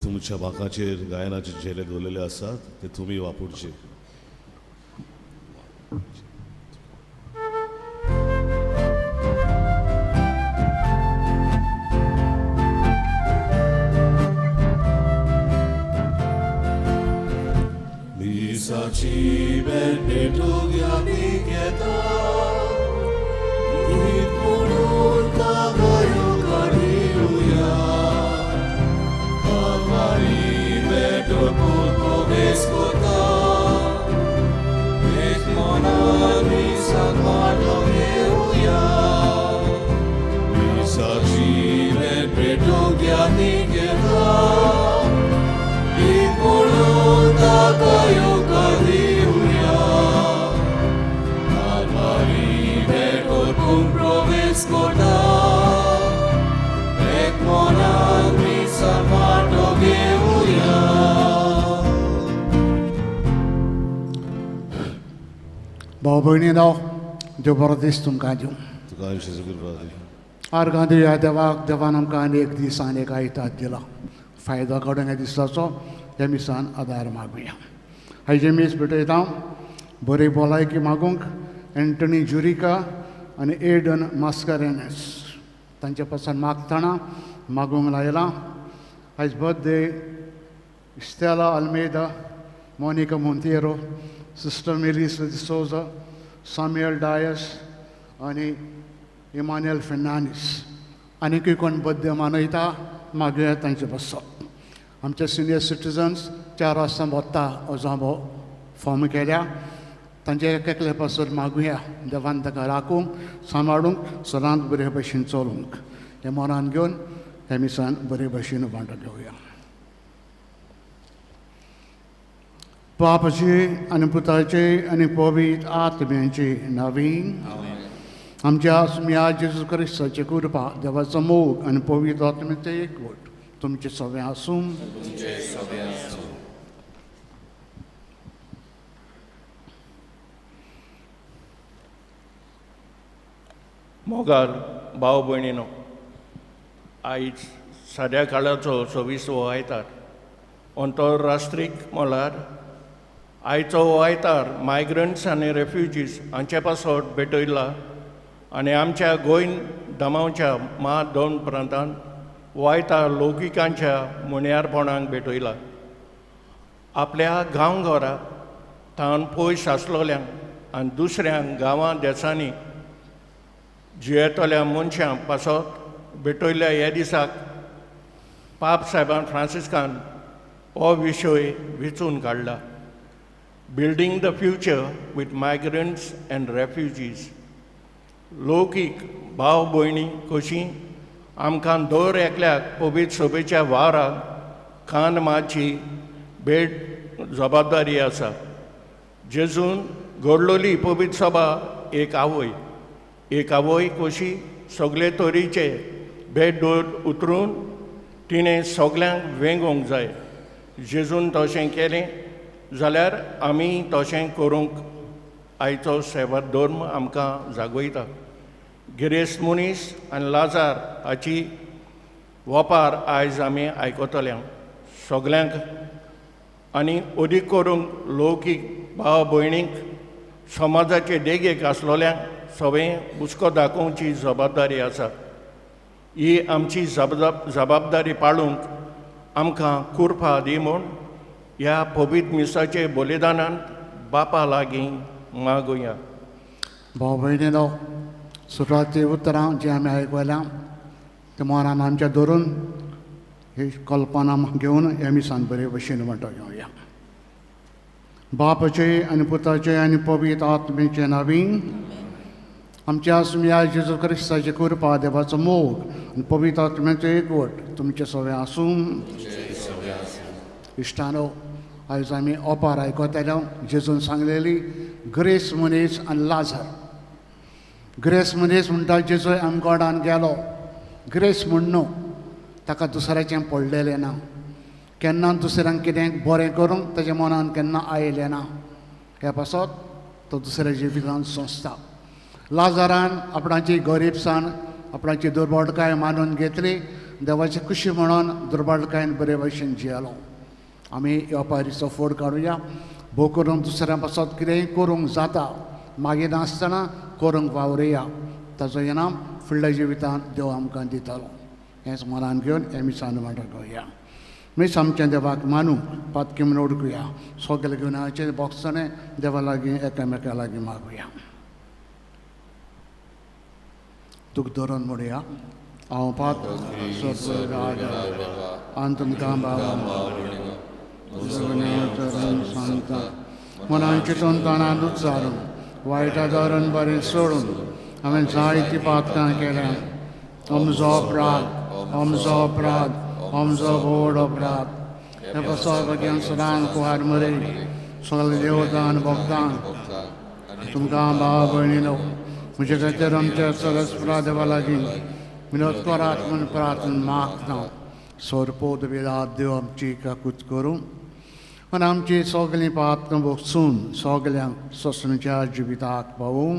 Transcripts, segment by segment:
तुमच्या बाकाचेर गायनाचे झेले दवरलेले आसात ते तुमी वापरचे. मिसाची भेट भेटूंक यादीक येता, गीत म्हणून ताका येवकार दिवया. कालवारी भेट अर्पून प्रवेश करता, एक मनान मिसाक वांटो घेवया. मिसाची भेट भेटूंक यादीक येता, गीत म्हणून ताका येवकार दिवया. कालवारी भेट अर्पून प्रवेश करता, एक मनान मिसाक वांटो घेवया. भाव भयणीनो, देव बरो दीस तुमकां दिवं. तुका आयुष्याचो कृपा दी. आर्गां दिवया देवाक. देवान आमकां आनी एक दीस आनी एक आयतार दिला. फायदो काडून ह्या दिसाचो ह्या मिसान आदार मागुया. हायजे मीस भेटयता बरी भलायकी मागूंक एंटनी जुरिका आनी एडन मास्करेनस तांचे पासून मागतना मागूंक लायलां. आयज birthday Stella Almeida, Monica Monteiro, sister Melis D'Souza, Samuel Dias आनी इमानुएल फेर्नांडीस. आनीकूय कोण बर्थडे मनयता मागुया तांचे पासत. आमचे सिनियर सिटीजन्स 4 वर्सां वता अजांबो फॉर्म केल्या तांचे एक एकले पासत मागुया. देवान ताका राखूंक, सांबाळूंक, सदांच बरे भशेन चलूंक. हें मनान घेवन हे मिसान बरे भशेन वांटो घेवया. बापाचे आनी पुताचे आनी पवित्र आत्म्याचे नांवान आमच्या सुम्या जेजू क्रिस्ताचे कृपा, देवाचो मोग आनी पवित्र आत्म्याचें एकवट तुमचे सगळें आसूं. मोगाल भाव भयणीनो, आयज साद्या काळाचो 26 वो आयतार. अंतरराष्ट्रीय मळार आयचो हो आयतार मायग्रंट्स आनी रेफ्युजीस हांचे पासत भेटयला आनी आमच्या गोंय दमावच्या मा दोन प्रांतांत हो आयतार लौकिकांच्या मुण्यारपणाक भेटयला. आपल्या गांवघरा तावन पयस आसलोल्यांक आनी दुसऱ्यांक गांवां देसांनी जियेतल्या मनशां पासत भेटयल्ल्या ह्या दिसाक पाप साहेबान फ्रांसिस्कान हो विशय वेंचून काडला. Building the future with migrants and refugees. लौकीक भाव भयणी कशी आमकां दर एकल्याक पवित्र सभेच्या वावराक कान माची भेट जबाबदारी आसा. जेजून घडलोली पवित्र सभा एक आवय, एक आवय कशी सगळे तरेचे भेट उतरून तिणें सगल्यांक वेंगोवंक जाय. जेजून तशें केलें जाल्यार आमी तशें करूंक आयचो सेवा धर्म आमकां जागयता. गिरेस्त मनीस आनी लाजार हाची वपार आयज आमी आयकतले. सगल्यांक आनी अदीक करूंक लौकीक भाव भयणींक समाजाचे देगेक आसलोल्यांक सगळें हुस्को दाखोवची जबाबदारी आसा. ही आमची जबाबदारी पाळूंक आमकां कुरपा दी म्हूण ह्या पवित्र मिसाचे बलिदानान बापा लागीं मागुया. भाव भयणीनो, सुरवाती उतरां जीं आमी आयकल्यां ते मनान आमच्या धरून ही कल्पना घेवन ह्या मिसान बरे भशेन वांटो घेवया. बापाचे आनी पुताचे आनी पवित्र आत्म्याचे नांवान आमच्या सुम्या जेजू क्रिस्ताचे कृपा, देवाचो मोग आनी पवित्र आत्म्याचो एकवट तुमचे सगळें आसूं. इश्टानो, आयज आमी ओपार आयकतले जेजून सांगलेली ग्रेस मनीस आनी लाजार. ग्रेस मनीस म्हणटा जेजू आमगोडान गेलो. ग्रेस म्हण न्हू, ताका दुसऱ्याचें पडलेलें ना, केन्ना दुसऱ्यांक कितें बरें करूंक ताच्या मनान केन्ना आयलें ना. ह्या पासत तो दुसऱ्या जिवितान सोंसता. लाजारान आपणाची गरिबसाण, आपणाची दुर्बळकाय मानून घेतली देवाची खुशी म्हणून दुर्बाळकायेन बरे भशेन जियेलो. आमी वेपारीचो फोड काडुया. भोव करून दुसऱ्या पासत कितेंय करूंक जाता मागिनासतना करूंक वावरुया. ताचो इनाम फुडल्या जिवितांत देव आमकां दितलो. हेंच मनान घेवन हें मिसान वांटो. मीस आमच्या देवाक मानू पातकी म्हणून उडकुया. सगळे गुणाचें बोगसणें देवा लागीं एकामेका लागीं मागुया. तुका धरून म्हणुया, हांव पात आनी तुमकां बाबा सांगता मनान चिंतून तणान उच्चारून वायटा धरून बरें सोडून हांवें जायतीं पातकां केल्या. अमजो अपराध, अमजो अपराध, अमजो व्हड अपराध. हे पसो सदां कुहार मरे सगळे देवतान भक्तान तुमकां भाव भयणीनो म्हजे खातीर आमच्या सरस्परा देवा लागीं विनोद करात म्हूण प्रार्थना मागता. सोरपोद वेळार देव आमची काकूत करूं आनी आमची सगळीं पातकां भोगसून सगळ्यांक सोंसणीच्या जिविताक पावूं.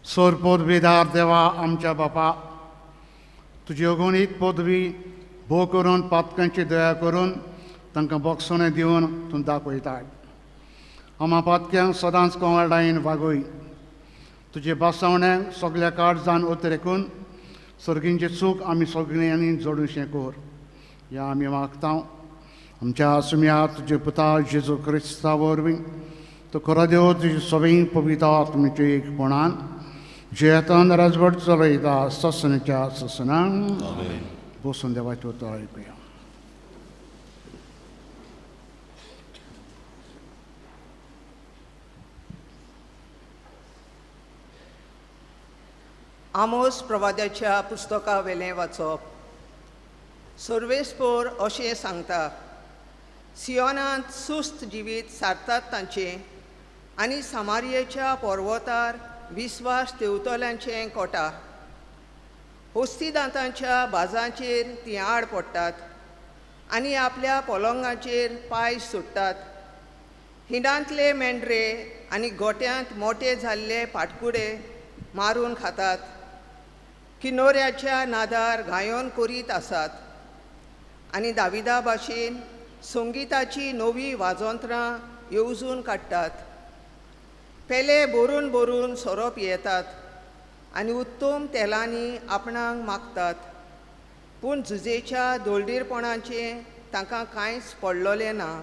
सोर पदवीदार देवा आमच्या बापा, तुजी अगणीत पदवी भोव करून पातकांची दया करून तांकां बोगसणें दिवन तूं दाखयताय. आमा पातक्यांक सदांच कोंवाडायेन वागय. तुजे बासावण्यांक सगल्या काळजान उतरेकून सर्गींचे चूक आमी सगळ्यांनी जोडूशें कर. ह्या आमी मागता आमच्या आसम्या तुजे पुता जेजू क्रिस्ता वरवीं तो खरो देव तुजी सगळीं पवित्र आत्म्याच्या एकपणान जियेतान राजवट चलयता ससनाच्या ससनान. बसून देवाचें उतर आयकुया. आमोस प्रवाद्याच्या पुस्तका वेलें वाचप. सर्वेस्पोर अशें सांगता, सियोनांत सुस्त जिवीत सारतात तांचें आनी सामारियेच्या पर्वतार विस्वास तेवतल्यांचें कोटा. हस्ती दांतांच्या बाजांचेर तीं आड पडटात आनी आपल्या पलंगाचेर पांय सोडटात. हिंडांतले मेंढरे आनी गोट्यांत मोटे जाल्ले पाटकुडे मारून खातात. किनोऱ्याच्या नादार गायोन करीत आसात आनी दाविदा भाशेन संगिताची नवी वाजोंत्रां येवजून काडटात. पेले भरून भरून सोरो पियेतात आनी उत्तम तेलांनी आपणाक मागतात. पूण जुजेच्या दोळदीरपणाचें तांकां कांयच पडलोलें ना.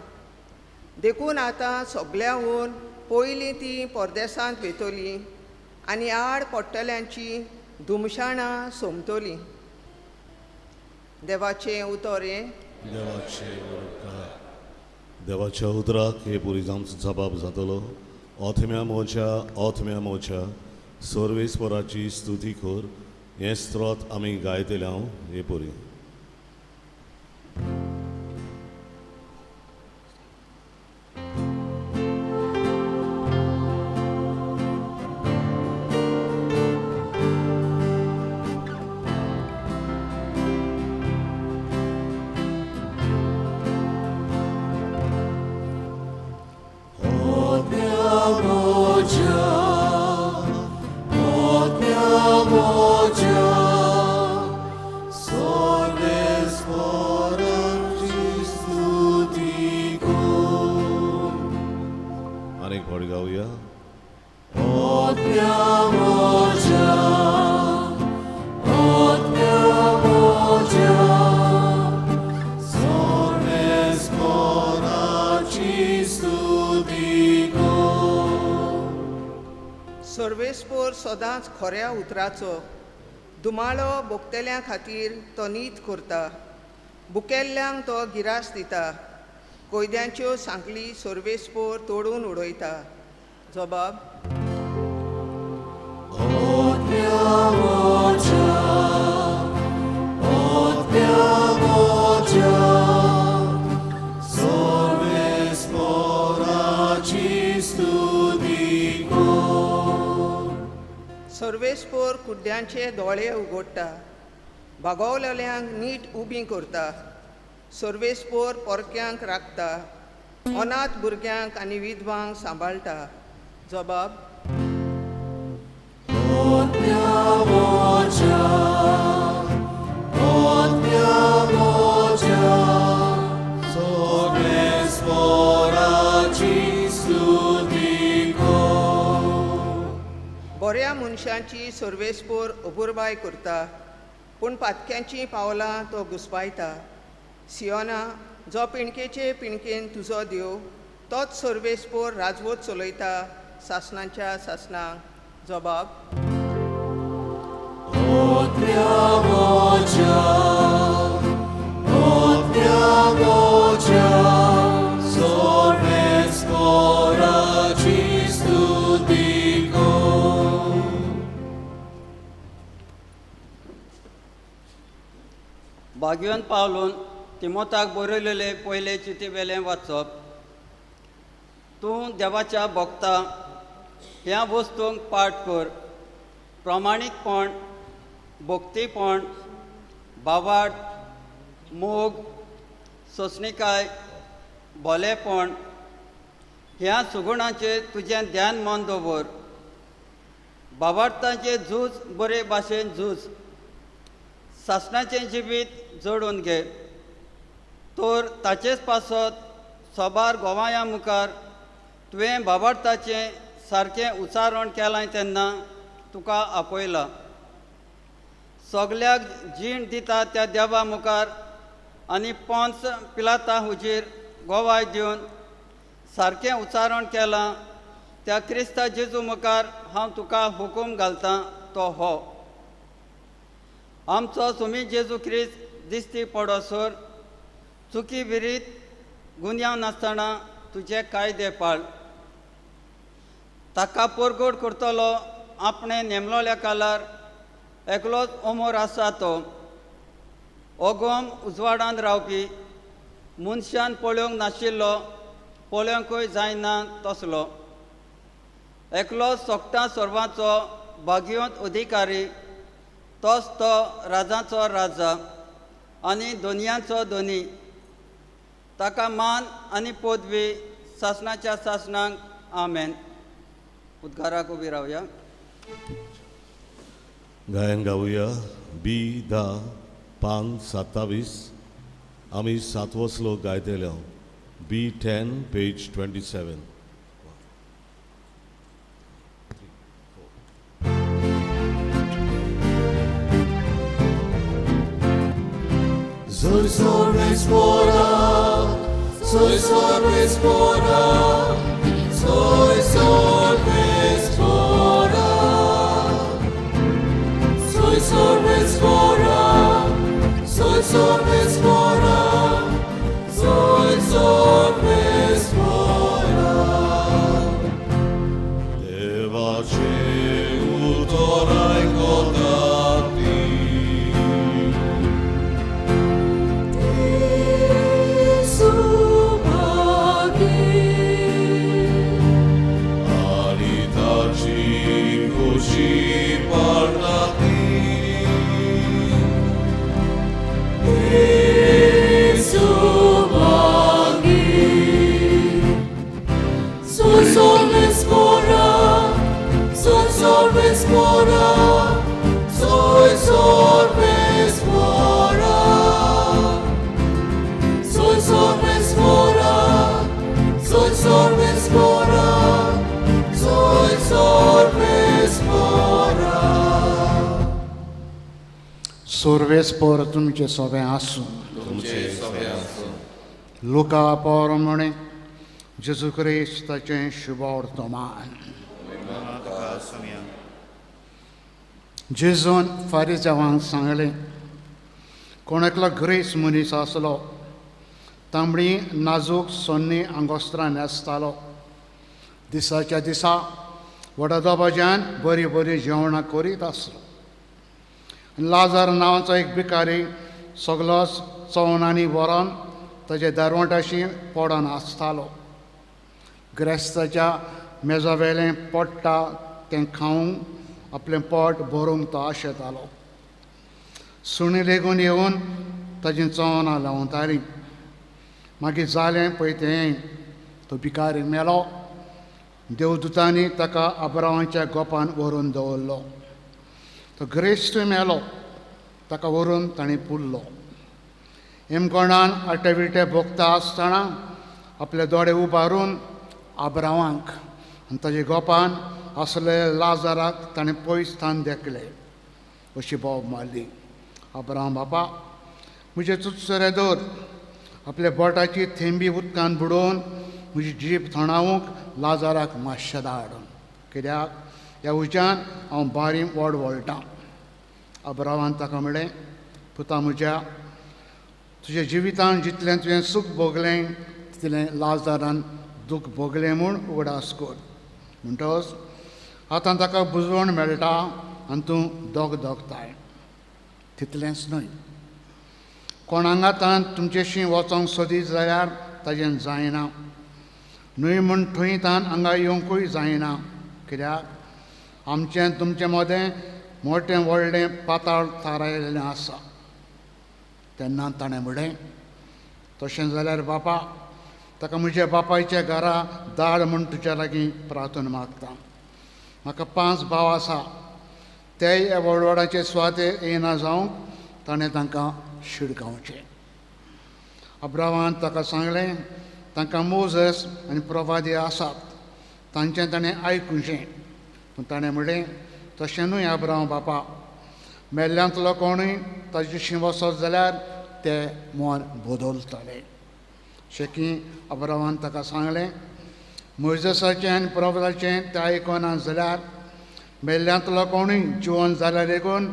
देखून आतां सगळ्यांहून पयलीं तीं परदेसांत वेतलीं आनी आड पडटल्यांची धुमशाणां सोंपतलीं. देवाचें उतर हें. देवाच्या उतराक हे पुरी आमचो जबाब जातलो. ओथम्या मोच्या ओथम्या मोच्या सर्वेस्पराची स्तुती कर. हें स्त्रोत आमी गायतले हांव हे पुरी. सर्वेस्पोर सदांच खऱ्या उतराचो दुमाळो भोगतल्यां खातीर तो नीत करता. बुकेल्ल्यांक तो गिरास दिता. कोयद्यांच्यो सांखळी सर्वेस्पोर तोडून उडयता. जबाब. सर्वेस्पोर कुड्ड्यांचे दोळे उगडटा, बागवलेल्यांक नीट उबी करता. सर्वेस्पोर पोरक्यांक राखता, अनाथ भुरग्यांक आनी विधवांक सांबाळटा. जबाब. बऱ्या मनशांची सर्वेस्पोर अपुरबाय करता, पूण पातक्यांचीं पावलां तो घुसपायता. सियोना, जो पिणकेचे पिणकेन तुजो देव, तोच सर्वेस्पोर राजवट चलयता सासणाच्या सासणाक. जबाब. भाग्यवंत पावलून तिमोताक बरयलेले पयले चिटी वेलें वाचप. तूं देवाच्या भोगता ह्या वस्तूंक पाठ कर. प्रामाणीकपण, भक्तीपण, भावार्थ, मोग, सोंसणिकाय, भोलेपण ह्या सुगुणाचेर तुजें ध्यान मन दवर. भावार्थाचें झूज बरे भाशेन झूज. सासणाचें जिवीत जोडून घे. तर ताचेच पासत सोबार गोवाया मुखार तुवें भावार्थाचें सारकें उच्चारण केलां तेन्ना तुका आपयला. सगल्याक जीण दिता त्या देवा मुखार आनी पोंच पिलाता हुजीर गोवाय दिवन सारकें उच्चारण केलां त्या क्रिस्ता जेजू मुखार हांव तुका हुकूम घालतां तो हो आमचो सुमी जेजू क्रिस्त दिश्टी पडोसर चुकी विरीत गुन्यांव नासतना तुजे कायदे पाळ। ताका परगट करतलो आपणें नेमलोल्या कालार एकलोच अमर आसा तो अगम उजवाडान रावपी मनशान पळोवंक नाशिल्लो पळोवंकूय जायना तसलो एकलो सोगटां सर्वांचो भाग्यवंत अधिकारी तोच तो राजाचो राजा आनी दोनयांचो दोनी ताका मान आनी पदवी सासणाच्या सासणाक आमेन। उद्गाराक उबी रावया। गायन गावया बी 10 पान 27 आमी सातवो श्लोक गायतले। बी 10 पेज 27। Soy sorvespora, soy sorvespora, soy sorvespora, soy sorvespora, soy sorvespora, soy sorvespora. Devace utorai kotati. Soy sorvespora, soy sorvespora, soy sorvespora, soy sorvespora. सोर्वेस्पोर तुमचे सोबें आसूं। लुका पोरमणे जेजू क्रिस्ताचें शुभवर्तमान। जेजून फारिजावांक सांगलें, कोण एकलो ग्रेस मनीस आसलो, तांबडी नाजूक सोन्नी आंगोस्त्रां न्हेसतालो, दिसाच्या दिसा व्हडा दबाज्यान बरीं बरीं जेवणां करीत आसलो। लाजार नांवाचो एक भिकारी सगलोच चवणांनी व्हरोन ताजे दारवंटाशी पडोन आसतालो। ग्रेस्ताच्या मेजावेलें पडटा तें खावंक आपलें पोट भरूंक तो आशेतालो। सुणी लेगून येवन ताजी चवनां लावतालीं। मागीर जालें पळय तें, तो भिकारी मेलो। देवदूतांनी ताका आब्रावांच्या गोपान व्हरून दवरलो। तो ग्रेस्तूय मेलो, ताका व्हरून ताणें पुरलो। हेमकोणान आटे विटे भोगता आसतना आपले दोळे उबारून आब्रावांक आनी ताजे गोपान आसले लाजाराक ताणें पयस स्थान देखलें, अशी बोब मारली, आब्राम बापा म्हजे चुचसरे दवर, आपल्या बोटाची थेंबी उदकान बुडोवन म्हजी जीब थंडावंक लाजाराक मातशें धाड, कित्याक ह्या उज्यान हांव बारी व्हड वळटां। आब्रामान ताका म्हणलें, पुता म्हज्या, तुज्या जिवितान जितलें तुवें सूख भोगलें तितलें लाजारान दूख भोगलें म्हूण उगडास कर, म्हणटकच आतां ताका बुजवण मेळटा आनी तूं दोग दोगताय। तितलेंच न्हय, कोण आंगातान तुमचेशी वचोंक सोदीत जाल्यार ताजें जायना, न्हय म्हूण थंय तान हांगा येवंकूय जायना, कित्याक आमचें तुमचें मदें मोटें व्हडलें पाताळ थारायलेलें आसा। तेन्ना ताणें म्हणलें, तशें जाल्यार बापा ताका म्हज्या बापायच्या घरा धाड म्हूण तुज्या लागीं प्रार्थना मागता। म्हाका 5 भाव आसा, तेय ह्या व्हडवडाचे सुवातेर येना जावंक ताणें तांकां शिडकावचें। अब्राहमान ताका सांगलें, तांकां मोजस आनी प्रवादी आसात, तांचें ताणें आयकुचें। पूण ताणें म्हणलें, तशें न्हय अब्राहम बापा, मेल्ल्यांतलो कोणूय ताजे वचत जाल्यार ते मन बदलतले. शेकी अब्राहमान ताका सांगलें, मोयजेसाचें आनी प्रोफेताचें ते आयकना जाल्यार मेल्ल्यांतलो कोणूय जिवन जाल्यार लेगून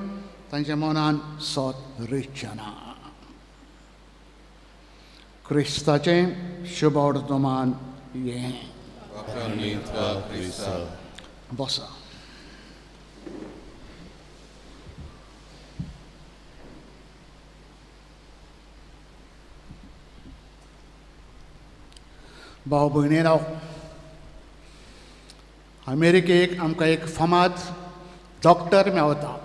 तांच्या मनान सत रिचना. क्रिस्ताचें शुभवर्तमान हें. बसा. भाव भयणी राव, अमेरिकेक आमकां एक फामाद डॉक्टर मेवता,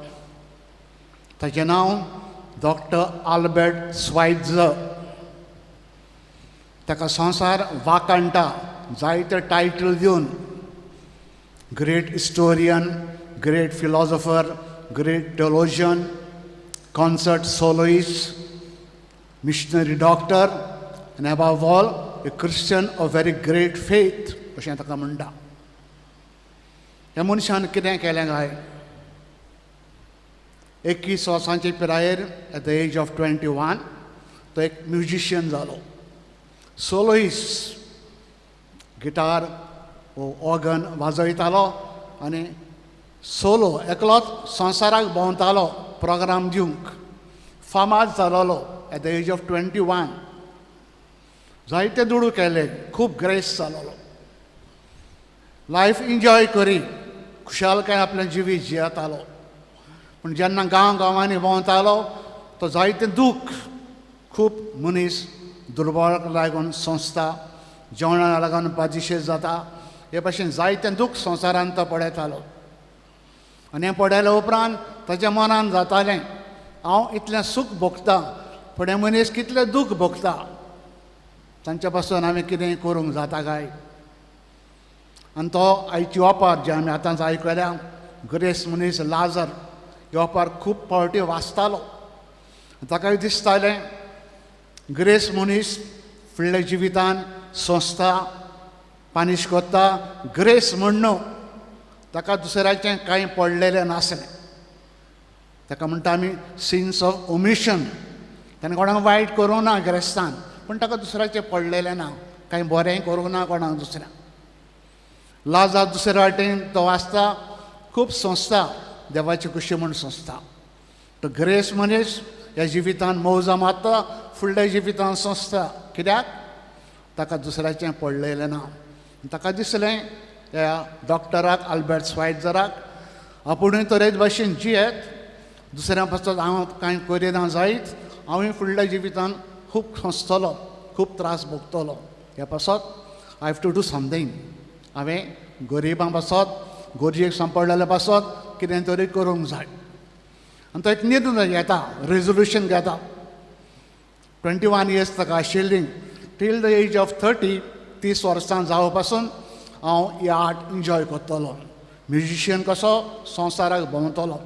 ताचें नांव डॉक्टर आल्बर्ट स्वाइट्झर. ताका संवसार वाखाणटा जायते टायटल दिवन, great historian, great philosopher, great theologian, concert soloist, missionary doctor, आनी above all a Christian of very great faith अशें ताका म्हणटा. ह्या मनशान कितें केलें काय? 21 वर्सांचे पिरायेर एट the age of 21 तो एक म्युजिशियन जालो, सोलोइस्ट, गिटार ऑर्गन वाजयतालो आनी सोलो एकलोच संवसाराक भोंवतालो प्रोग्राम दिवंक. फामाद जालोलो एट the age of 21. जायते दुडू केले, खूब ग्रेस जालोलो, लायफ इन्जॉय करी, खुशालकाय आपलें जिवीत जियेतालो. पूण जेन्ना गांव गांवांनी भोंवतालो तो जायते दूख, खूब मनीस दुर्बळाक लागून संस्था, जेवणाक लागून बाजिशेज जाता, हे भाशेन जायतें दूख संवसारांत तो पळयतालो. आनी हें पळयल्या उपरांत ताच्या मनान जातालें, हांव इतलें सूख भोगतां, पूण हे मनीस कितलें दूख भोगता, तांच्या पासून आमी कितें करूंक जाता काय? आनी तो आयची ओपार जे आमी आतांच आयकल्या, ग्रेस मनीस लाजर, ही ओपार खूब फावटी वाचतालो. ताकाय दिसतालें ग्रेस मनीस फुडल्या जिवितान संस्था पानिश करता, ग्रेस म्हण्ण ताका दुसऱ्याचें कांय पडलेलें नासलें. ताका म्हणटा आमी सिन्स ऑफ ओमिशन. ताणें कोणाक वायट करूंक ना ग्रेस्तान, पूण ताका दुसऱ्याचें पडलेलें ना, कांय बरें करूंक ना कोणाक दुसऱ्या. लाजार दुसऱ्या वाटेन तो वाचता, खूब संस्था, देवाची खुशी म्हूण संस्था. तो ग्रेस मनीस ह्या जिवितान मौजा मारता, फुडल्या जिवितान संस्था, कित्याक ताका दुसऱ्याचें पडलेलें ना. ताका दिसलें ह्या डॉक्टराक आल्बर्ट स्वाइट्झराक आपुणूय तरेच भाशेन जियेत, दुसऱ्या पासत हांव कांय करिना जायत, हांवूय फुडल्या जिवितान खूब सोंसतलो, खूब त्रास भोगतलो. ह्या पासत I have to do something. हांवें गरिबां पासत, गरजेक सांपडलेल्या पासत कितें तरी करूंक जाय. आनी तो एक निर्णय घेता, रेजोल्युशन घेता. 21 इयर्स ताका आशिल्लीं, टील the age of 30, 30 वर्सां जावं पासून हांव ही आर्ट इन्जॉय करतलो, म्युजिशियन कसो संवसाराक भोंवतलो.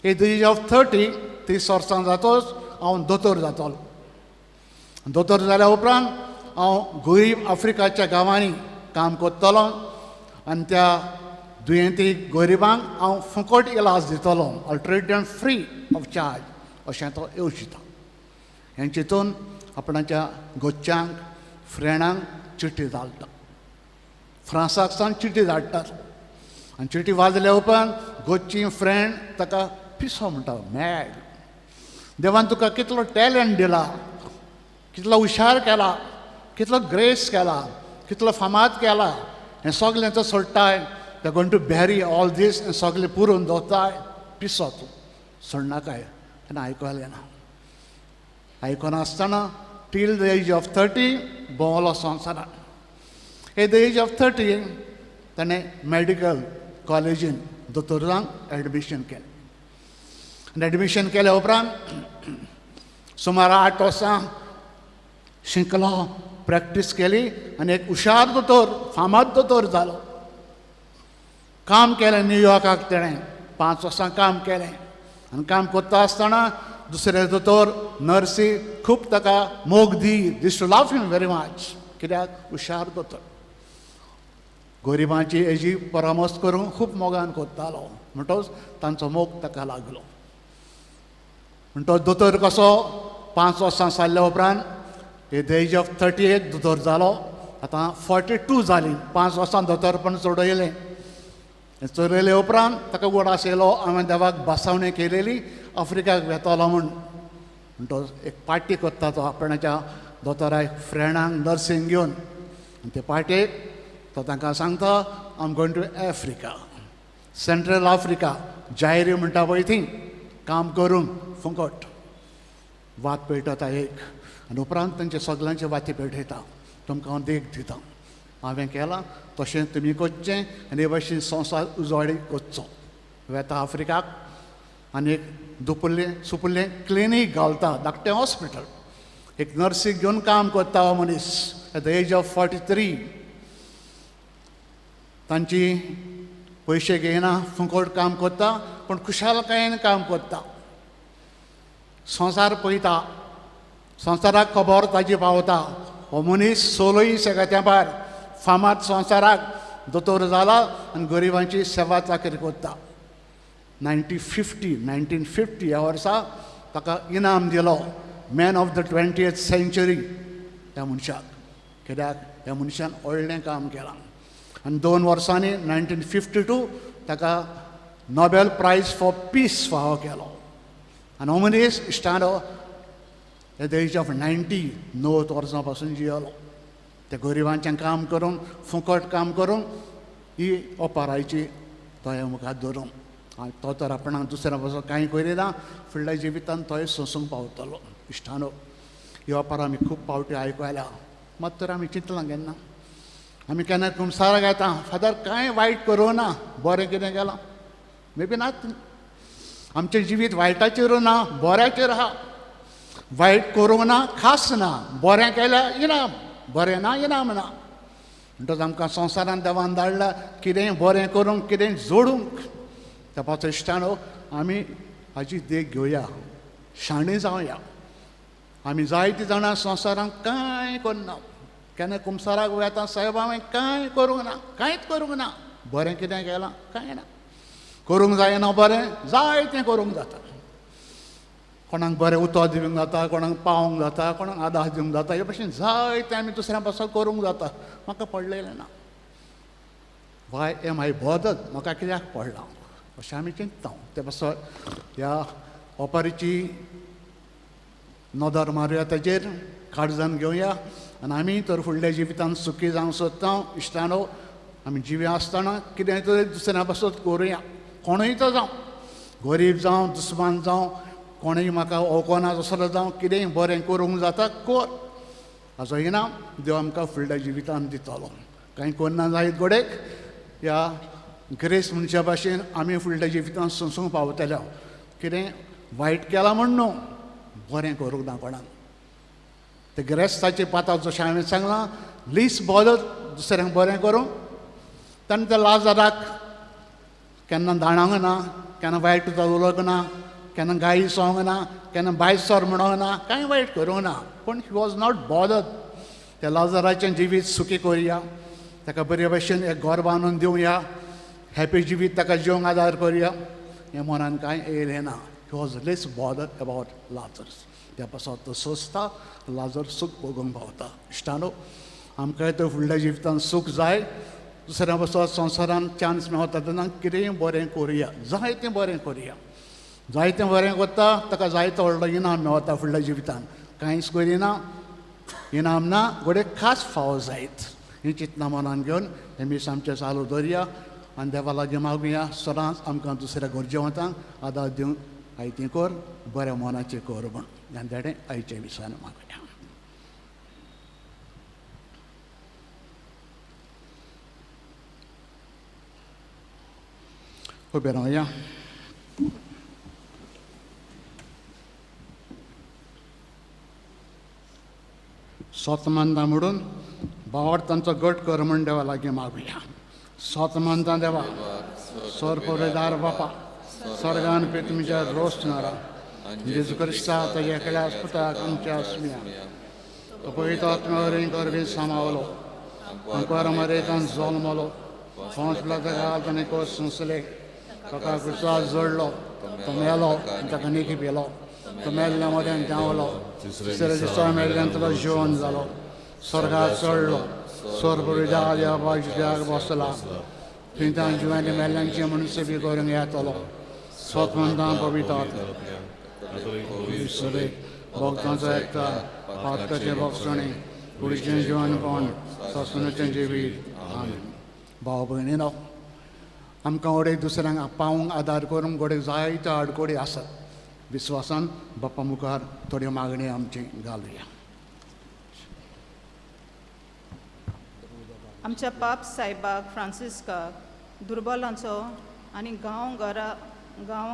एट the age of 30, 30 वर्सां जातच हांव दोतोर जातलो. दोतोर जाल्या उपरांत हांव गरीब आफ्रिकाच्या गांवांनी काम करतलो आनी त्या दुयेंती गरिबांक हांव फुकट इलाज दितलो, I treat them free of charge अशें तो येवजिता. हें चिंतून आपणाच्या घरच्यांक, फ्रेंडांक चिटी धाडटा, फ्रांसाक सावन चिटी धाडटात. आनी चिटी वाजल्या उपरांत घरचीं फ्रेंड ताका पिसो म्हणटा, मॅड, देवान तुका कितलो टॅलंट दिला, कितलो हुशार केला, कितलो ग्रेस केला, कितलो फामाद केला, हें सगळें तो सोडटाय, they going to bury all these, हें सगळें पुरोवन दवरताय, पिसो तूं, सोडनाकाय. तेन्ना आयकलें ना. आयकनासतना टील the age of 30 भोंवलो संवसारान. At the age of 30 ताणें मॅडिकल कॉलेजीन दोतोरांक एडमिशन केलें. आनी एडमिशन केल्या उपरांत सुमार 8 वर्सां शिकलो, प्रॅक्टीस केली आनी एक हुशार दोतोर, फामाद दोतोर जालो. काम केलें न्यूयॉर्काक तेणें 5 वर्सां काम केलें. आनी काम करता आसतना दुसरे दोतोर, नर्सी खूब ताका मोग दी, this to love him very much, कित्याक हुशार दोतोर, गरिबांची हेजी परामर्श करूंक खूब मोगान करतालो, म्हणटकच तांचो मोग ताका लागलो. पूण तो दोतोर कसो 5 वर्सां सारल्या उपरांत एट the age of 38 दोतोर जालो. आतां 42 जालीं, 5 वर्सां दोतोरपण चडयलें. चडयले उपरांत ताका उगडास येयलो हांवें देवाक बासावणी केलेली आफ्रिकाक वेतलो म्हूण. तो एक पार्टी करता तो आपणाच्या दोतोराक फ्रेंडांक नर्सींग घेवन. आनी ते पार्टेक तो तांकां सांगता I am going to Africa, Central Africa, Zaire म्हणटा पळय थंय काम करूंक फुकट. वात पेटयता एक आनी उपरांत तांचे सगल्यांचे वाती पेटयता. तुमकां हांव देख दिता, हांवें केलां तशें तुमी करचें आनी हे भाशेन संवसार उजवाडी करचो. वेता आफ्रिकाक आनी एक दुपुल्लें सुपुल्लें क्लिनीक घालता, धाकटें हॉस्पिटल. एक नर्सीक घेवन काम करता हो मनीस एट the age of 43. तांची पयशे घेयना, फुकट काम करता, पूण खुशालकायेन काम करता. संवसार पळयता, संवसाराक खबर ताजी पावता. हो मनीस सोलोई सगळ्या तेंपार फामाद संवसाराक दोतोर जाला आनी गरिबांची सेवा चाकरी करता. 1950 ह्या वर्सा ताका इनाम दिलो, man of the 20th century ह्या मनशाक. कित्याक ह्या मनशान व्हडलें काम केलां. आनी 2 वर्सांनी 1952 ताका नोबेल प्रायज फॉर पीस फावो केलो. आनी हो मनीस इश्टानो एट the age of 90 90 वर्सां पासून जियेलो. त्या गरिबांचें काम करूंक, फुकट काम करूंक ही ओपारायची तोया मुखार धरूंक. आनी तो तर आपणाक दुसऱ्या पासून कांय करिना, फुडल्या जिवितान तोय सोंसूंक पावतलो. इश्टानो, ही ओपार आमी खूब पावटी आयकल्या, मात तर आमी चिंतलां केन्ना. आमी केन्ना कुमसाराक येता, फादर कांय वायट करूं ना, बरें कितें केलां मे बी नात. आमचें जिवीत वायटाचेर ना, बऱ्याचेर आहा. वायट करूंक ना, खास ना, बरें केल्यार इनाम, बरें ना इनाम ना. म्हणटच आमकां संवसारान देवान धाडला कितेंय बरें करूंक, कितेंय जोडूंक. त्या पासून इश्टानो आमी हाजी देख घेवया, शाणी जावया. आमी जायतीं जाणां संवसारांत कांय करना. केन्ना कुमसाराक वता, साहेब हांवें कांय करूंक ना, कांयच करूंक ना, बरें कितें केलां कांय ना, करूंक जायना बरें, जाय तें करूंक जाता. कोणाक बरें उतर दिवंक जाता, कोणाक पावोंक जाता, कोणाक आदार दिवंक जाता. हे भाशेन जाय तें आमी दुसऱ्या पासून करूंक जाता. म्हाका पडलेलें ना, वाय एम I बॉदर्ड, म्हाका कित्याक पडलां अशें आमी चिंतता. ते पासत ह्या ओपारीची नदर मारुया, ताजेर काळजान घेवया आनी आमी तर फुडल्या जिवितान सुखी जावंक सोदता. इश्टानो, आमी जिवे आसतना कितें तरी दुसऱ्या पासत करुया. कोणूय तो जावं, गरीब जावं, दुस्मान जावं, कोणूय म्हाका वळखना तसलो जावं, कितेंय बरें करूंक जाता कर. हाचो इनाम देव आमकां फुडल्या जिवितान दितलो. कांय करना जायत घोडेक ह्या ग्रेस मनशा भाशेन आमी फुडल्या जिवितान सोंसूंक पावतले. कितें वायट केलां म्हूण न्हू, बरें करूंक ना कोणाक. ते ग्रेस्ताचे पाताक जशें हांवें सांगलां, लीस बॉदर दुसऱ्यांक बरें करूंक. ताणें त्या लाजाराक केन्ना दाणांक ना, केन्ना वायट उतर उलोवंक ना, केन्ना गायी सोंक ना, केन्ना बायसोर म्हणोंक ना, कांय वायट करूंक ना, पूण he was not bothered. त्या लाजाराचें जिवीत सुखी करुया, ताका बरे भशेन एक घर बांदून दिवया, हॅपी जिवीत ताका जिवंक आदार करुया, हें मनान कांय येयलें ना. He was less bothered about Lazarus. त्या पासत तो सोंसता, लाजर सूख भोगूंक पावता. इश्टानो, आमकां तर फुडल्या जिवितान सूख जाय. दुसऱ्या पासत संवसारान चान्स मेळटा तेन्ना कितेंय बरें करुया, जायतें बरें करुया. जायतें बरें करता ताका जायतो व्हडलो इनाम मेळटा फुडल्या जिवितान. कांयच करिना, इनाम ना, घडये खास फावो जायत. ही चिंतना मनान घेवन हें मीस आमचें चालू दवरया आनी देवा लागीं मागुया सदांच आमकां दुसऱ्या गरजेवंतांक आदार दिवंक आयतें कर, बऱ्या मनाचें कर म्हूण. आनी तेणें आयच्या मिसान मागुया. उबें रावया. सोतमानता म्हणून भावार्थांचो गट कर म्हूण देवा लागीं मागुया. सोतमानता देवा, स्वर परेदार बापा, स्वर्गान पे तुमच्या रोस नारा जेजू क्रिस्ता ताज्या एकल्या पुताक आमच्या आसमिया तो पवित्र आत्म्या गर्भेन सामावलो, अंकुर मरेतान जल्मलो, पोंच पिलाता ताणें कोस सोंसले, ताका क्रुसार जोडलो, तो मेलो आनी ताका निकी पिलो. तो मेल्ल्या मदें देंवलो, तिसऱ्या दिसा मेल्ल्यांतलो जिवन जालो, स्वर्गार चडलो, स्वर्ग देवा जिद्याक बसला, थंय ताण जिवांनी मेल्ल्यांची म्हणून सेवी करूंक येतलो. स्वतमंतां पवित्र भक्तांचो एकता, पातकाचें भोगसणें, कुडीचें जिवनपण, सासणाचें जिवीत. आमेन. भाव भयणीनो, आमकां गोडेक दुसऱ्यांक पावूंक आदार करूंक गोडेक जायत्यो आडकोडी आसात. विस्वासान बाप्पा मुखार थोड्यो मागणी आमची घालुया. आमच्या पाप सायबाक फ्रांसिस्काक दुर्बलांचो आनी गांव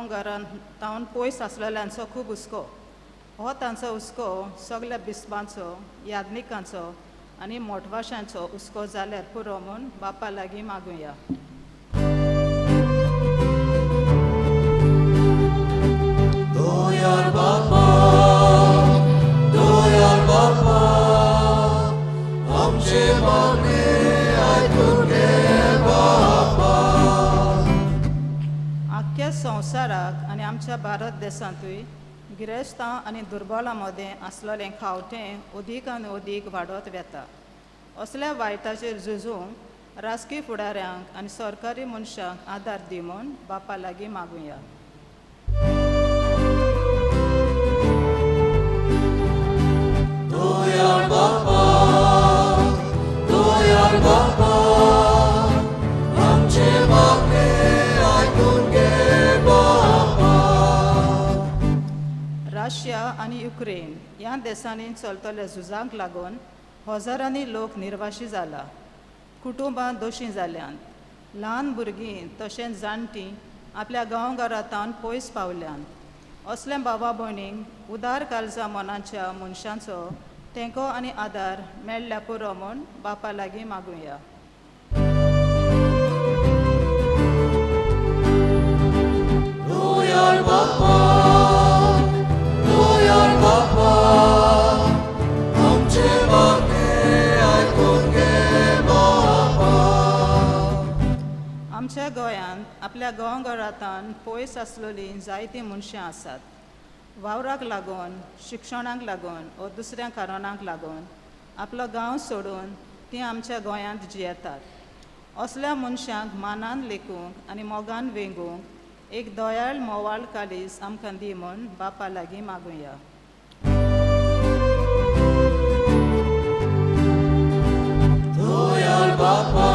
घरान तावन पयस आसलेल्यांचो खूब हुस्को. हो तांचो हुस्को सगल्या बिस्पांचो, याज्ञिकांचो आनी मोटवाशांचो हुस्को जाल्यार पुरो म्हूण बापा लागीं मागुया. दयाळ बापा, दयाळ बापा, आमचे मागणे आयकून घे बापा. आख्ख्या संवसाराक आनी आमच्या भारत देशांतूय गिरेस्तां आनी दुर्बलां मदें आसलेलें खावटें अदीक आनी अदीक वाडत वता. असल्या वायटाचेर झुजूंक राजकी फुडाऱ्यांक आनी सरकारी मनशांक आदार दी म्हूण बापा लागीं मागुया. दयाळ बापा, दयाळ बापा, आमचे मागणे आयकून घे बापा. रशिया आनी युक्रेन ह्या देशांनी चलतल्या झुजांक लागून हजारांनी लोक निर्वाशी जाला, कुटुंबां दोशी जाल्यांत, ल्हान भुरगीं तशेंच जाणटीं आपल्या गांवघरांतावन पयस पावल्यांत. असल्या बाबा भयणींक उदार काळजा मनाच्या मनशांचो तेंको आनी आदार मेळ्ळ्या पुरो म्हूण बापा लागीं मागुया. दयाळ बापा, दयाळ बापा, आमचे मागणे आयकून घे बापा. आमच्या गोंयांत आपल्या गांवघरांतान पयस आसलेलीं जायतीं मनशां आसात. वावराक लागून, शिक्षणाक लागून वा दुसऱ्या कारणांक लागून आपलो गांव सोडून तीं आमच्या गोंयांत जियेतात. असल्या मनशांक मानान लेखूंक आनी मोगान वेंगूंक एक दयाळ मोवाळ कालीस आमकां दी म्हूण बापा लागीं मागुया. दयाळ बापा,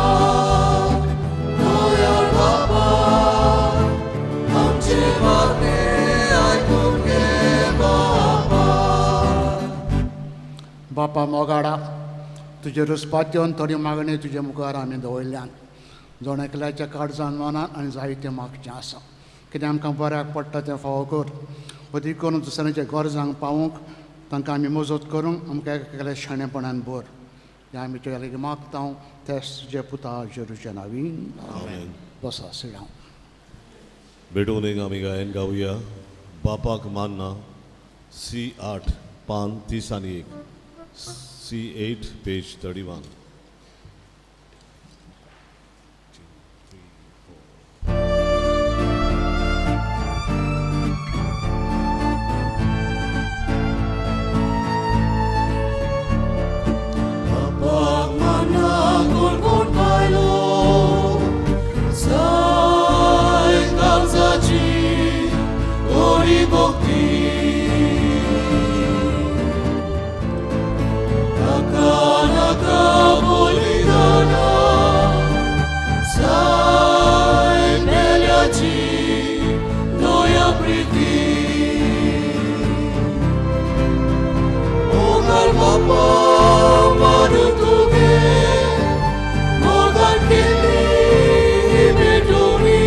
दयाळ बापा, आमचे मागणे आयकून घे बापा. बापा मोगाडा, तुजे रुस्पात येवन थोडी मागणी तुजे मुखार आमी दवरल्यान. जण एकल्याच्या काळजान मनान आनी जायतें मागचें आसा. कितें आमकां बऱ्याक पडटा तें फावो कर. अदीक करून दुसऱ्यांच्या गरजांक पावूंक तांकां आमी मजत करूंक आमकां एकल्या शाणेपणान भर. हें आमी तुज्या लागीं मागता तेच तुजे पुता जेरूच्या नांवीन. बसा सिडांव. भेटून एक आमी गायन गावया. बापाक मान्ना, सी 8 पान 31, सी 8 पेज 31. बापाक मान्ना कोण कोण पायलो, जाय काळजाची गोडी भक्ती, नाका नाका बलिदाना, जाय मेल्याची दया प्रिती. मोगाळ बापा मानून तुगे, मोगान केल्ली ही भेटवणी.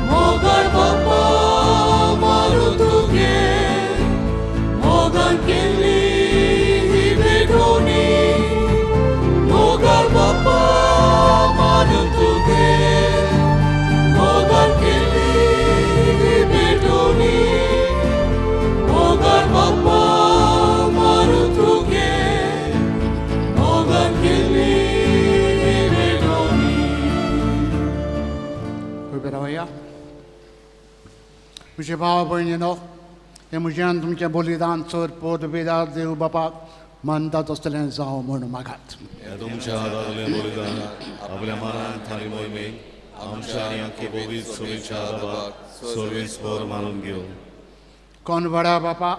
मोगाळ बापा मानून तुगे, मोगान केल्ली ही भेटवणी. मोगाळ बापा मानून तुगे, मोगान केल्ली ही भेटवणी. मोगाळ बापा मानून तुगे, मोगान केल्ली ही भेटवणी. उबे रावया. म्हजे भाव भयणीनो, हें म्हज्यान तुमचें बलिदान चड पोट बेदार देव बापाक मानता तसलें जावं म्हूण मागात. तुमच्या हातांतलें बलिदान आपल्या मनान थारी मोहिमेक आमच्या आनी आख्खे पवित्र सभेच्या बाबाक सर्वेस्पर मानून घेवं. कोण व्हडा बापा,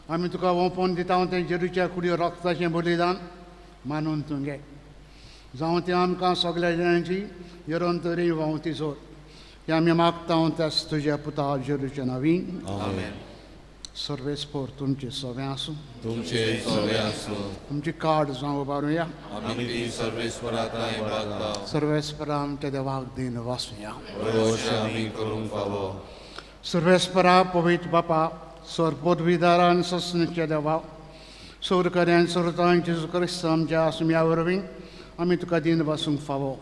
आमी तुका ओंपून दिता तें जेरूच्या कुडयो रक्ताचें बलिदान मानून तूं घे. जावं तें आमकां सगल्या जाणांची निरंतरी तरी व्हांवती जोर हें आमी मागता त्याच तुज्या पुता जेरूच्या नांवीन. आमेन. सर्वेस्पर तुमचें सगळें आसूं. तुमचें सगळें आसूं. तुमची कार्ड जावं उबारुया. आमी ती सर्वेस्परा थंय मागता. सर्वेस्परा आमच्या देवाक दीन वासुया. अशें आमी करूंक फावो. सर्वेस्परा पवित्र बापा, सर पदवीदारान ससनच्या देवा, सोरकऱ्यान सोरतान जेजू क्रिस्त आमच्या आसम्या वरवीं आमी तुका दीन वासूंक फावो.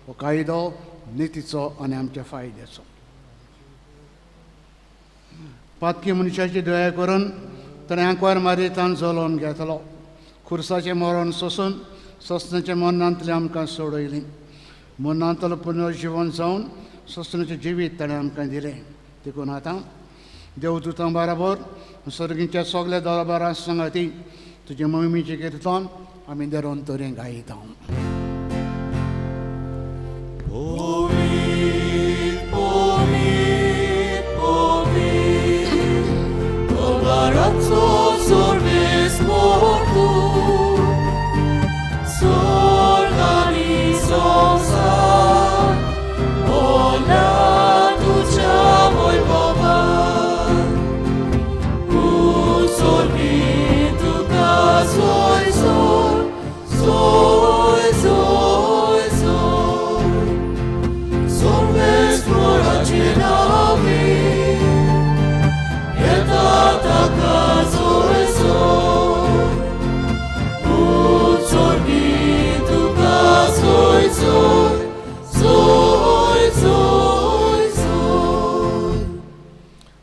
हो कायदो नितीचो आनी आमच्या फायद्याचो. पातकी मनशाची दया करून ताणें आंकवार मारयेतान जलोवन घेतलो. खुर्साचें मरण सोसून ससनाच्या मरणांतलें आमकां सोडयलीं. मरणांतलो पुनर्जिवन जावन ससनाचें जिवीत ताणें आमकां दिलें. देखून आतां देवदूतां बराबर सर्गीच्या सगल्या दरबारां सांगाती तुजे मोहिमेचें किर्तन आमी निरंतरें गायता.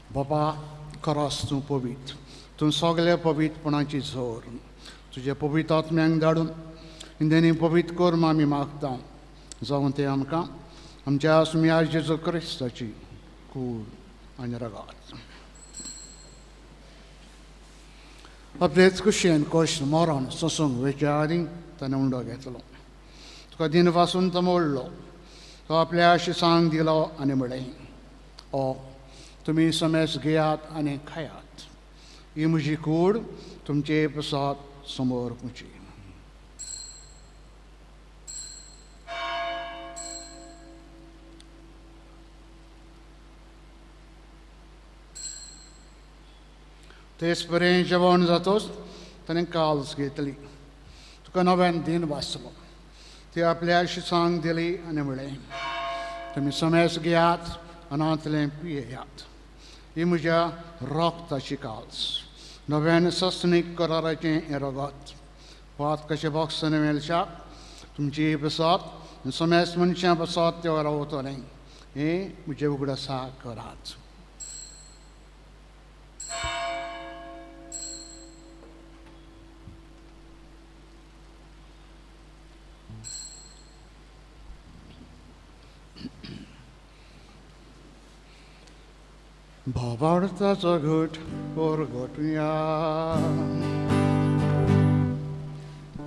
बाबा, खरोच तूं पवित्र, तूं सगल्या पवित्रपणाची जोर. तुज्या पवित्र आत्म्यांक धाडून इंद्यांनी पवित्र कर म्हूण आमी मागता. जावं तें आमकां आमच्या आसम्या जेजू क्रिस्ताची कूड आनी रगात. आपलेच कुशेन कश्ट मरण सोसूंक वेच्या आदीं ताणें उंडो घेतलो. तुका दिन वासून तो मोडलो. तो आपल्या शिसांक दिलो आनी म्हणलें, ओ तुमी समेस घेयात आनी खायात. ही म्हजी कूड तुमचे प्रसाद समोर पुची. तेच परेन जेवण जातोच ताणें काल्स घेतली. तुका नव्यान दिन वाचलो. ती आपल्या शिसांक दिली आनी म्हणलें, तुमी समेस घेयात आनी पियेयात. ही म्हज्या रक्ताची काल्स, नव्यान ससनीक कराराचें हें रगत. पात कशें बॉक्सान मेळच्या तुमची बसत समेस मनशां बसत ते रावतलें. हें म्हजें उगडासा करात. भावार्थाचो घट परगटुया.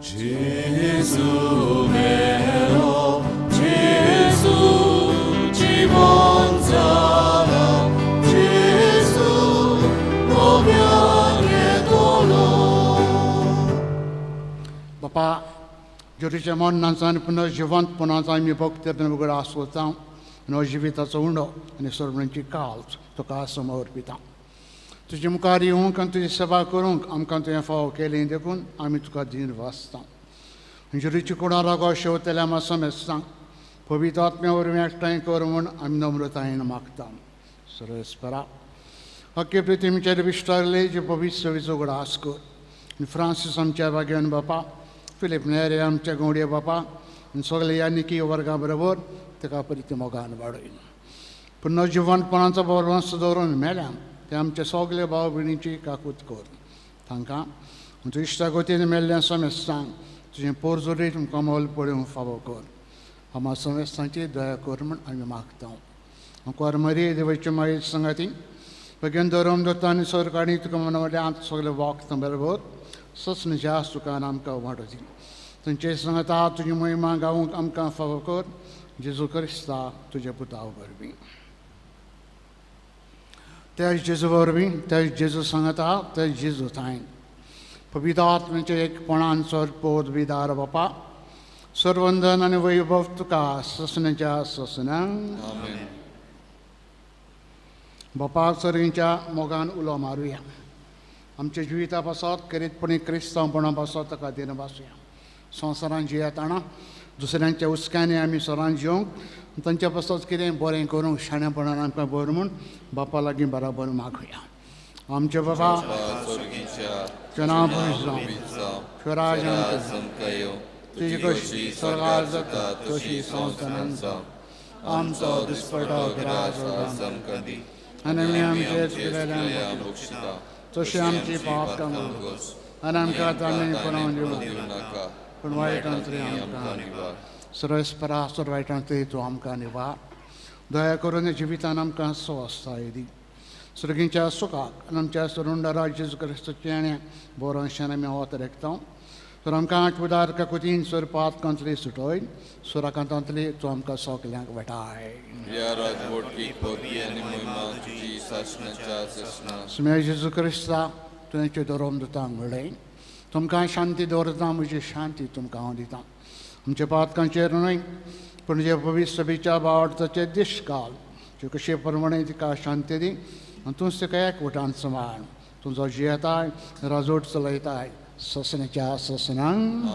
जेजू मेलो, जेजू जिवन जाला, जेजू नव्यान येतलो. बापा, जेजूच्या मरणाचो आनी पुनर्जिवंतपणाचो आमी भक्तीन उगडास करता आनी जिविताचो उंडो आनी सर्वांची काल्स तुका समर्पिता. तुजे मुखार येवंक आनी तुजी सेवा करूंक आमकां तुवें फावो केली देखून आमी तुका दीन वाचता. जेजूची कुडां रागो शेवतल्या आमकां समेस्तांक पवित्र आत्म्या वरवीं एकठांय कर म्हूण आमी नम्रतायेन मागता. सर्वेस्परा, हक्के प्रितीमचेर विस्तारले जे पवित्र सवेचो उगडास कर. आनी फ्रांसीस आमच्या भाग्यान बापा, फिलीप नेरे आमच्या गवडये बापा आनी सगळे ह्या निकी वर्गा बरोबर ताका परिती मोगान वाडय. पुनर्जिवनपणाचो बरवंस दवरून मेल्या ते आमचे सगळे भाव भयणीची काकूत कर. तांकां तुज्या इश्टागतीन मेल्ल्या समेस्तांक तुजें पोरजोरी तुमकां मोल पळोवंक फावो कर. आमकां समेस्तांची दया कर म्हूण आमी मागता. आंकवार मरिये देवाचे माये सांगाती बगेन धरम दत्ता आनी सरकारी तुका मनवले आमकां सगळे वागता बरोबर ससनच्या सुखान आमकां वांटो दी. तुमचे सांगता तुजी महिमा गावंक आमकां फावो कर जेजू क्रिस्ता तुज्या पुता वरवीं. त्या जेजू वरवीं, त्या जेजू सांगता, त्या जेजू थांय पवित्र आत्म्याचे एकपणान सर्पोद विदार बापा सर्वंदन आनी वैभव तुका ससनाच्या ससनांक. बापाक सर्गीच्या मोगान उलो मारुया. आमच्या जिविता पासत खेरीतपणी क्रिस्तांवपणा पासत ताका दिना भासुया. संवसारान जियेतना दुसऱ्यांच्या हुस्क्यांनी आमी सरान जिवंक तांच्या पासत कितें बरें करूंक शाणेपणान आमकां बरें म्हूण बापा लागीं बराबर मागुया. आमचे बाबा तुजें नांव पवित्र जावं, तुजें राज्य येवं, तुजी कशी स्वर्गार जाता तशी संवसारांत जावं. आमचो दिसपटो ग्रास आमकां दी आनी आमी आमचे चुकिल्ल्यांक भोगशिता तशें आमची पाप कामां आनी आमकां तांणी पळोवन दिवं नाका पूण वायटांतली आमकां निवार. सर्वेस्परा सर वायटांतली तूं आमकां निवार. दया करून जिवितान आमकां स्वस्थाय दी. सर्गीच्या सुखाक आनी आमच्या सरुंडरा जेजू क्रिस्ताचें बरोशान आमी वत रेखता. तर आमकां आठ उदार काकुतीन सर पातकांतली सुटय सुराकांतांतली तूं आमकां सगल्यांक वेटाय. सुम्या जेजू क्रिस्ता तुवें धरोम दिता म्हणलें तुमकां शांती दवरता, म्हजी शांती तुमकां हांव दितां. आमच्या पातकांचेर न्हय पूण जे पवित्र सभेच्या बावडताचे दीस घाल त्यो कशे प्रमाणे तिका शांती दी आनी तूंच तिका एकवटान सांबाळ. तुजो जियेताय राजवट चलयताय ससनाच्या ससनांक.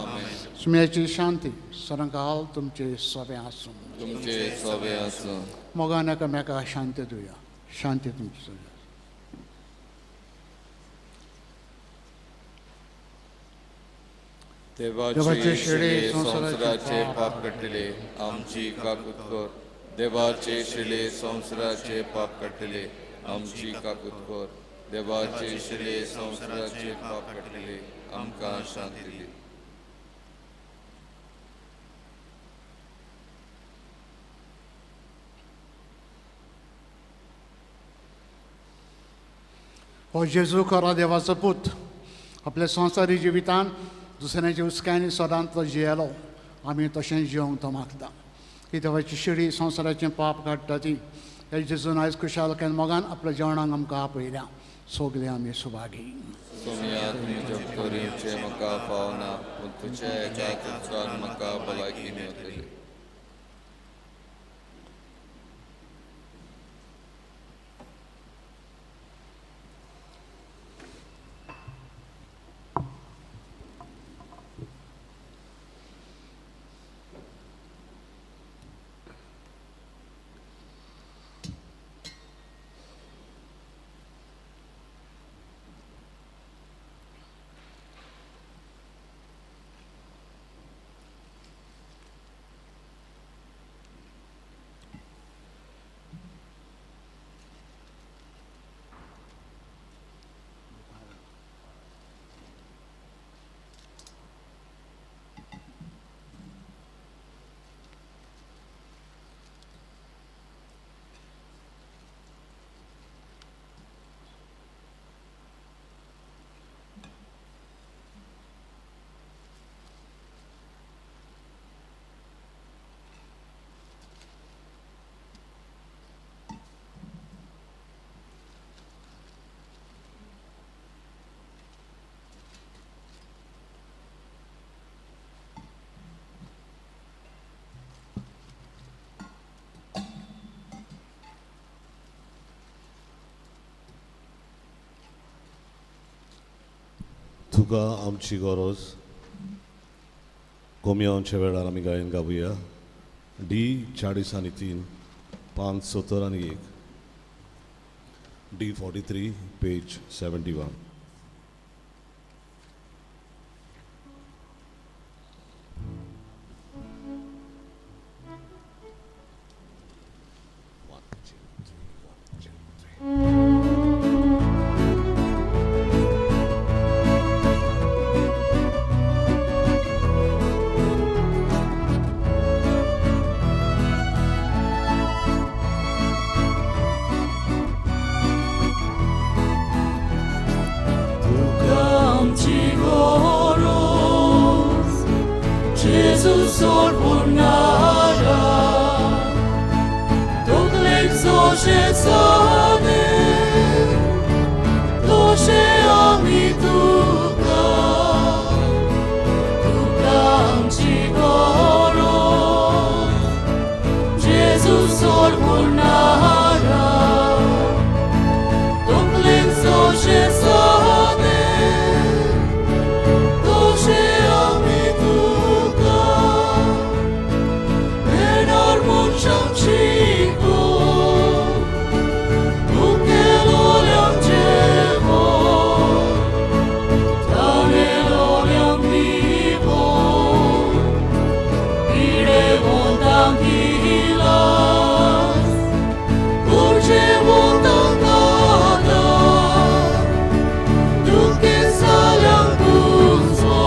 सुम्याची शांती सरंकाल तुमचे सोबें आसूं. तुमचे सोबें आसूं. मोगान एकामेका शांती दिवया. शांती तुमची सोबें. देवाचे शिळे संवसाराचे पाप काडटले आमची काकूत कर. देवाचे शिळे संवसाराचे पाप काडटले आमची काकूत कर. देवाचे शिळे संवसाराचे पाप काडटले आमकां शांती दी. हो जेजू खरो देवाचो पूत आपल्या संवसारी जिवितान दुसऱ्यांच्या हुस्क्यांनी सदांच तो जियेलो. आमी तशेंच जिवंक तो मागता. ही देवाची शिडी संवसाराचें पाप काडटा ती ह्या जेजून आयज खुशालकायेन मोगान आपल्या जेवणाक आमकां आपयल्या. सगळे आमी सुभागी. सोम्या तुज्या करीचे म्हाका फावना पूण तुज्या एका उपकारान म्हाका भलायकी मेळटली. तुका आमची गरज कोमियांच्या वेळार आमी गायन गावया. डी 40 आनी 3 5 70 आनी 1 डी 43 पेज 71. Jezus sorbornara, Toklek zoše sane, Toše ami tuka, Tuka amci goros, Jezus sorbornara, Toklek zoše sane, Toše ami tuka, Menar muncham chico, Ukeloliam cevo, Taneloliam vivo, Ire vontam hilas, Curge vontam gata, Duque saliam pulso,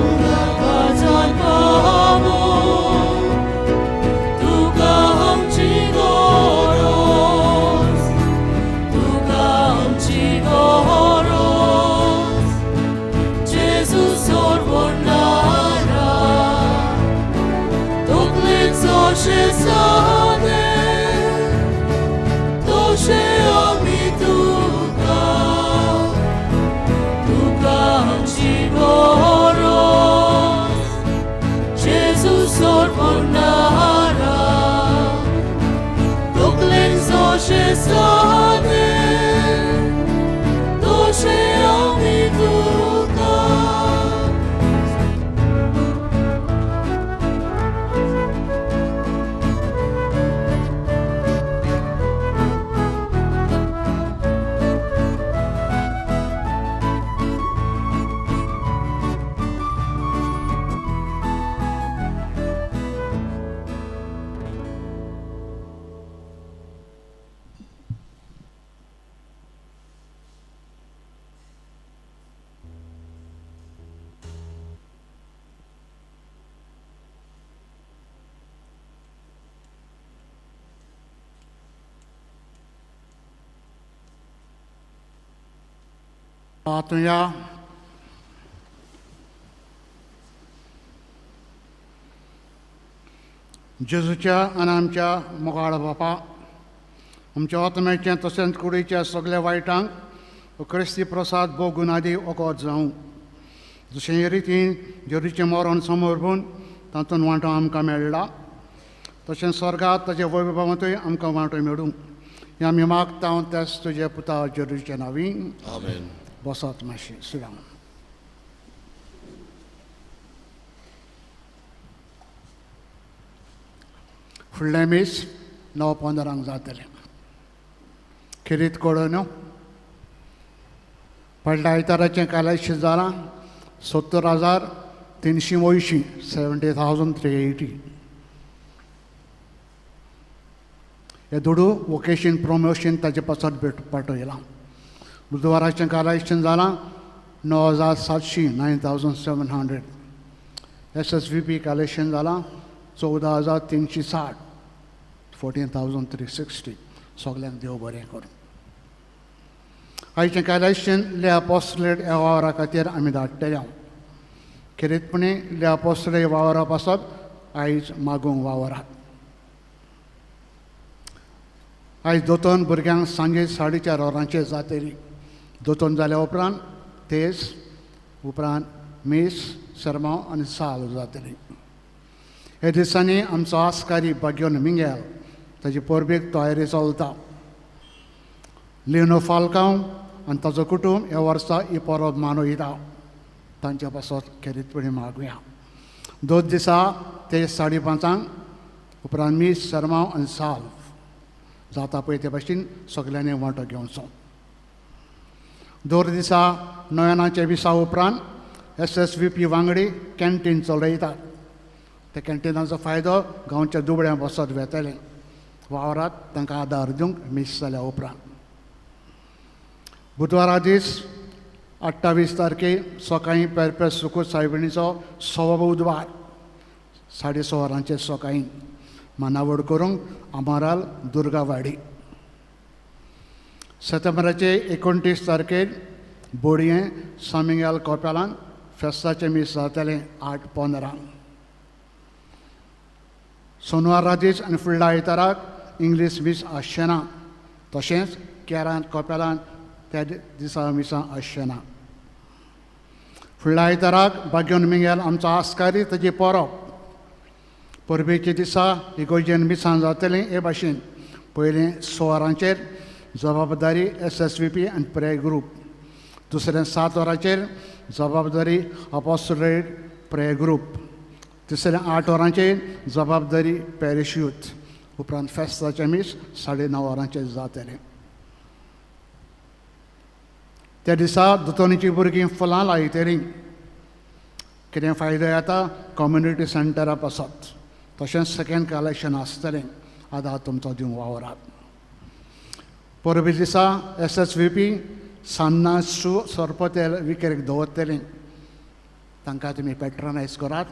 Una casa pavo, Tuka amci goros, Tuka amci goros, Jesus sorbornara, Toklek zoše sane, Toše ami tuka, Tuka amci goros, Jesus sorbornara, Toklek zoše sane, Toše ami tuka. आतुया जेजूच्या आनी आमच्या मोगाळ बापा, आमच्या आत्म्याचें तशेंच कुडीच्या सगल्या वायटांक क्रिस्ती प्रसाद भोगून आदी ओकोत जावं, जशें हे रितीन जेजूचें मरण समर्पून तातूंत वांटो आमकां मेळ्ळा, तशें स्वर्गांत ताच्या वैभवांतूय आमकां वांटो मेळूं, हें आमी मागता त्याच तुज्या पुता जेजूच्या नांवी. आमेन. बसात मातशें सिराम. फुडलें मीस 9:15 जातलें. खेरीत कडून पडल्या आयताराचें कालयशें जालां 70,380, 70,380. हे दुडू वोकेशन प्रोमोशन ताजे पासत भेट पाठयलां. बुधवाराचें कालयशें जालां 9,700, 9,700. SSVP collection जालां 14,360, 14,360. सगल्यांक देव बरें करूं. आयचें कलेक्शन ले अपोस्टलेट ह्या वावरा खातीर आमी धाडटले. खेरीतपणी ले अपोस्टलेट वावरा पासत आयज मागूंक वावरात. आयज दोतोन भुरग्यांक सांजे 4:30 वरांचेर जातली. दोतोन जाल्या उपरांत तेज, उपरांत मीस, सरमांव आनी साल जातली. हे दिसांनी आमचो आस्कारी बाग्योन मिंगेल ताजी परबेक तयारी चलता. लिनो फाल्कांव आनी ताजो कुटूंब ह्या वर्सा ही परब मनयता. तांच्या पासत खेरीतपणी मागुया. 2 दिसा ते 5:30 उपरांत मीस, सरमांव आनी साल जाता पळय ते भाशेन सगल्यांनी वांटो घेवचो. 2 दिसा नव्यानाच्या विसा उपरांत SSVP वांगडी कॅन्टीन चलयतात. त्या कॅन्टिनाचो फायदो गांवच्या दुबळ्यां बसत वेतले. वावरात तांकां आदार दिवंक मीस जाल्या उपरांत. बुधवारा दीस 28 तारखे सकाळीं पेरपेस सुकूर सायबिणीचो 1.25 बुधवार 6:30 वरांचेर सकाळीं मानावड करूंक आमाराल दुर्गावाडी. सप्टेंबराचे 29 तारखेर बोडयें सामिंगाल कोपेलान फेस्ताचें मीस जातलें 8:15. सोनवारा दीस आनी फुडल्या आयताराक इंग्लीश मीस आसचें ना. तशेंच केरांत कोपेलांत त्या दिसा मिसां आसचें ना. फुडल्या आयताराक बाग्योन मिंगेल आमचो आस्कारी ताजी परब. परबेच्या दिसा इगोर्जेन मिसां जातलीं हे भाशेन. पयलें 6 वरांचेर जबाबदारी SSVP आनी प्रेयर ग्रूप. दुसरें 7 वरांचेर जबाबदारी अपोस्टलेट प्रेयर ग्रूप. तिसरें 8 वरांचेर जबाबदारी पॅरिश यूथ. उपरांत फेस्ताचें मीस 9:30 वरांचेर जातलें. त्या दिसा दोतोनीचीं भुरगीं फुलां लायतलीं. कितें फायदो येता कम्युनिटी सेंटरा पासत. तशेंच सेकेंड कलेक्शन आसतलें. आदार तुमचो दिवंक वावरात. परबे दिसा SSVP सान्नां सोरपोतेल विक्रेक दवरतलीं. तांकां तुमी पेट्रोनायज करात.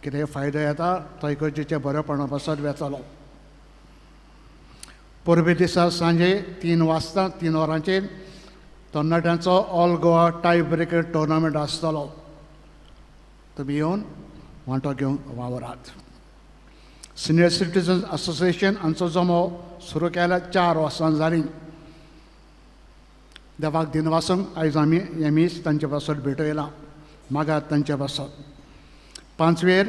कितें फायदो येता तो इगर्जेच्या बरेपणा पासत वेतलो. परबे दिसा सांजे 3 वाजता 3 वरांचेर तरणाट्यांचो all Goa tie breaker tournament आसतलो. तुमी येवन वांटो घेवंक वावरात. सिनियर सिटीजन्स असोसिएशन हांचो जमो सुरू केल्यार 4 वर्सां जालीं. देवाक दिनवासूंक आयज आमी हें मीस तांचे पासत भेटयलां. मागात तांचे पासत. 5 वेर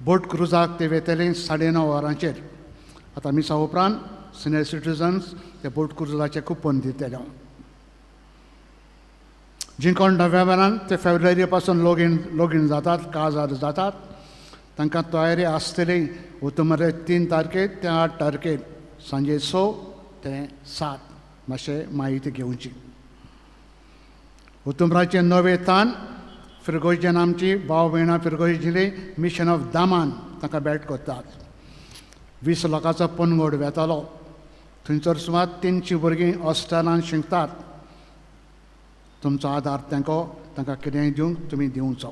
बोट क्रुजाक ते वेतले 9:30 वरांचेर. आतां मिसा उपरांत सिनियर सिटीजन्स ते बोट क्रुजाचें कुपन दितले. जिंकोण नोव्हेंबरान ते फेब्रुवारी पासून लॉगीन जातात, काजार जातात. तांकां तयारी आसतली उतमरे 3 तारखेर ते 8 तारखेर सांजे 6 ते 7 मातशें म्हायती घेवची. उतुमराचें नवें थान फिरगोजन आमची भाव भयणां फिरगोजले मिशन ऑफ दामान तांकां भेट करतात. 20 लोकांचो पनगोड वेतालो. थंयसर सुमार 300 भुरगीं हॉस्टेलान शिकतात. तुमचो आदार तांकां तांकां कितेंय दिवंक तुमी दिवचो.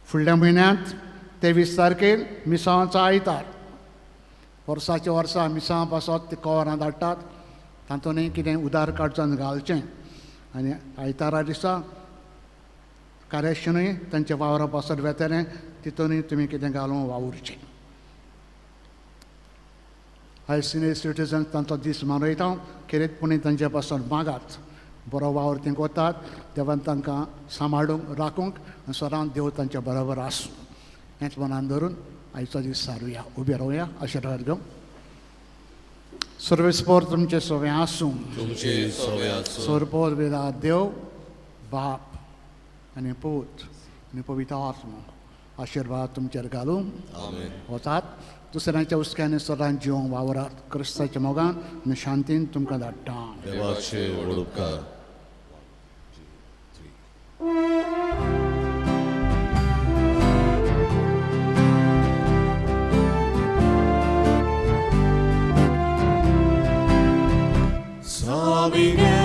फुडल्या म्हयन्यांत 23 तारखेर मिसांवाचो आयतार. वर्साच्या वर्सा मिसांवा पासत ती कवरां धाडटात. तातूंतय कितें उदार काडचो घालचें आनी आयतारा दिसा करेक्शनूय तांच्या वावरा पासत वेतलें. तितूनय तुमी कितें घालून वावुरचें. आयज सिनियर सिटीजन तांचो दीस मनयता. खेरीतपणी तांचे पासून मागात. बरो वावर ते करतात. देवान तांकां सांबाळूंक राखूंक आनी सदांच देव तांच्या बरोबर आसूं हेंच मनान धरून आयचो दीस सारुया. उबे रावया. आशिर्वाद घेवंक. सर्वेस्पोर तुमचें सगळें आसूं. सरपोर वेदा देव बाप आनी पूत आनी पवित्र आत्मो आशिर्वाद तुमचेर घालूं. वचात दुसऱ्यांच्या हुस्क्यान सदांच जिवंक वावरात. क्रिस्ताच्या मोगान आनी शांतीन तुमकां धाडटा. देवाचे व्हड उपकार. Sabi.